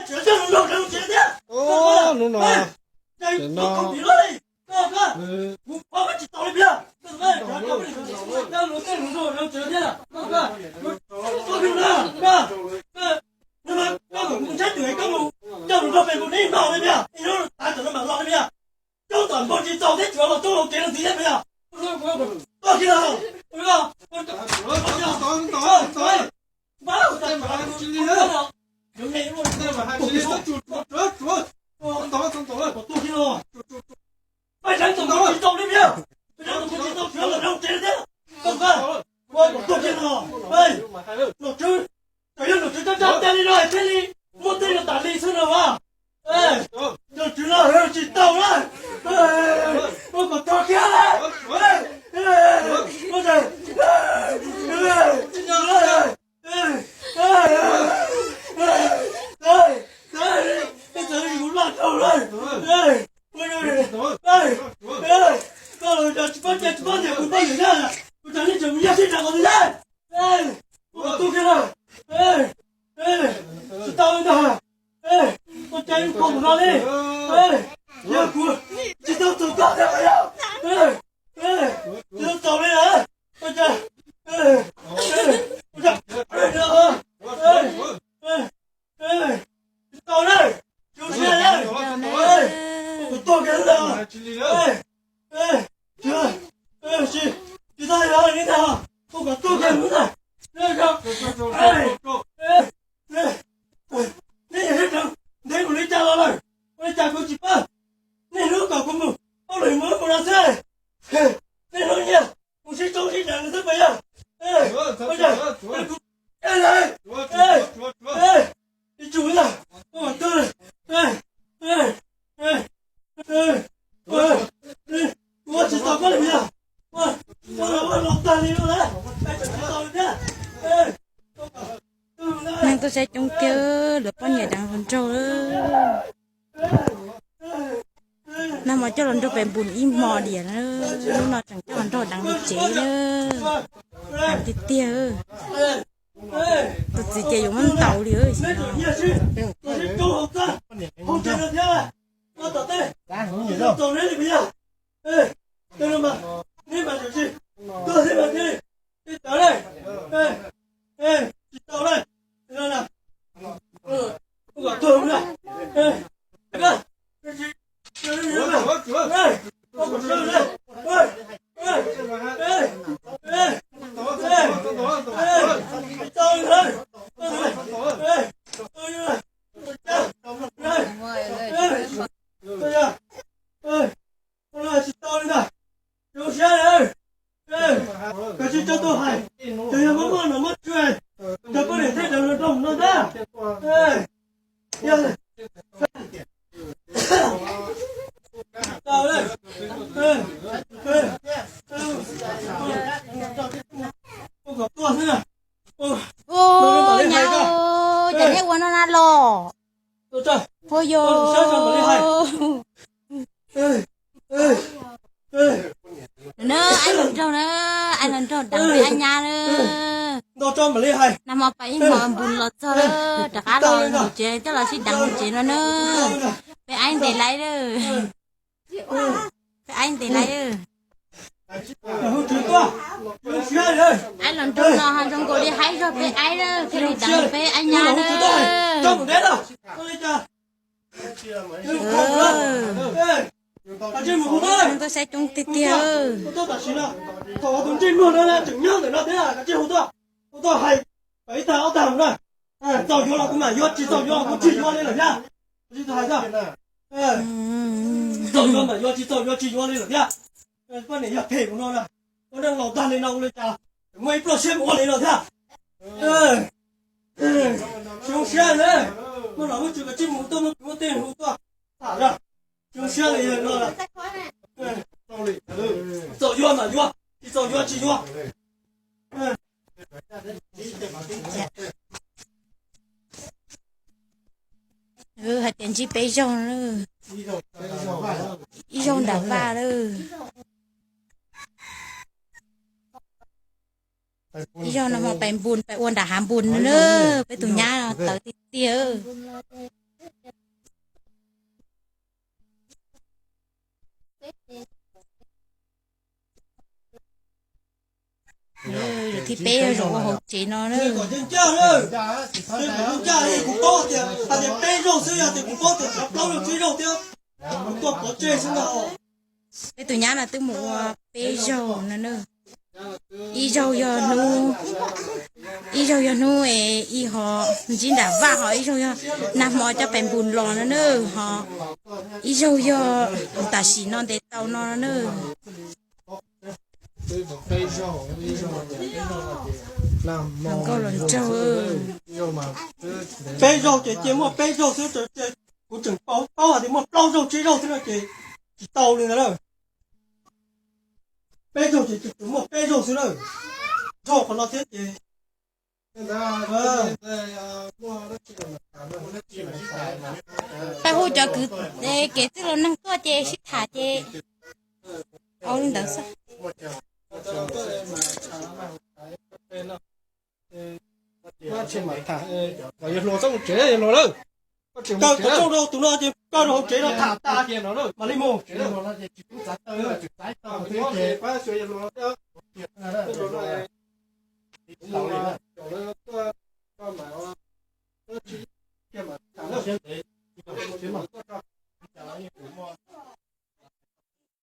Hnub no, hnub no, Nom tswv, tseem yog nom tswv coj coj tag li no thiaj li muaj tej no tas li xwb no as. Nom tswv no tsis tau na. Ua kom tag kiag na. Koj los tsis paub cai tsis paub ntiag kuv poj niam na, kuv cov nej tseem mus yaj sib nrag qhov twg na. Ua kom tag kiag na. Tsis tau li ntag. Ua cas yuav pom mus no li. Yog kuv tsis tau txog koj thiab yog. Tsis tau txaus li na. Ua cas, ua cas, tsis tau na. Tsis tau na. Ua kom tag kiag na. Tsis tau li ntag. Ua kom tag kiag na. Nej yog seb tsev ntev kuv li cas los lawm, ua li cas kuv tsis paub. Nej hlub kom kuv mus, ua luam mus mus no xwb. Nej hlub nyias mus sib txoob sib deev xwb puas yog? Ua cas kuv, ib tsum ntag, ua kom tag. Ua tsis tau koj li puas yog? Ua, ua los ua los tag li no na, tseem tsis tau li thiab. Neeg tuaj saib coob tiag, lawv poj niam deev hluas nraug. Nag hmo coj los nrog pem npus ib hmo diam, hnub no tseem coj los nrog deev tsev na. Deev tiag tiag. Tus txiv ces yuav muab ntaus li. Tsis tau li ntag. Zoo siab lawm. Koj tsis tau tuaj hais, tseem yog muab muaj nom muab tswv, cov poj niam thiaj deev hluas nraug no ntag. Yog, tau lawm. Ua kom tuaj xwb na. Ua, nyab, cas neb ua no na los? Huaj yog na, aib hluas nraug na, aib hluas nraug deev peb ab nyab na. Nag hmo pem ib hmos npus los txog lawm, rov qab los hauv tsev coj los sib deev hauv tsev no na. Peb aib ntev lawm, peb aib ntev lawm. Aib hluas nraug no ho zoo nkaus li haib zog peb aib na, thiaj li deev peb ab nyab na. Neeg tuaj saib coob tiag tiag. Txaus yuav los kuv mam yuav, tsis txaus yuav los kuv tsis yuav li lawm thiab. Txaus yuav mam yuav, tsis txaus yuav tsis yuav li lawm thiab. Poj niam yog phem mus no na, ua neej laus tag li no ua li cas muaj ib pluaj siab mus ua li no thiab. Tsis zoo siab na, muaj nom muaj tswv kav tsij mus tuaj muab kwv muab tij hu tuaj tham na. Tsis zoo siab li no. Txaus yuav mam yuav, tsis txaus yuav tsis yuav. Hais tias ntsib peb zaug, ib zaug nram vaj lawm. Ib zaug no hmo pem npus pem ua nram hav npus na, peb tus nyab tawv tiag tiag. Thib peb yog zaum ua hauv tsev no na. Kuv paub tias hais tias peb zaug xwb, yog tias kuv paub tias plaub zaug tsib zaug thiab, kuv tuaj pov tseg xwb ntag. Peb tus nyab no twb mus ua peb zaug no na. Ib zaug yog hnub, ib zaug yog hnub es ib ho ntsib nram vaj, ho ib zaug yog nag hmo coj pes npus los no na, ho ib zaug yog tam sim no ntes tau no na. Nkauj los nraug. Peb zaug ces cia muaj peb zaug xwb, kuv tseem paub hais tias muaj plaub zaug tsib zaug xwb no ces tsis tau li ntawd na. Peb zaug ces tseem muaj peb zaug xwb na. Dhau qhov no thiab ces peb hu cov kwv, kev txwj laus neeg tuaj ces sib tham ces ua li ntawd xwb. Koj tseem mus tham, yawg hluas txhob mus tsev, yawg hluas lawm. Koj tseem mus tsev, koj rau tus no ces koj rau hauv tsev no tham tas mam li mus.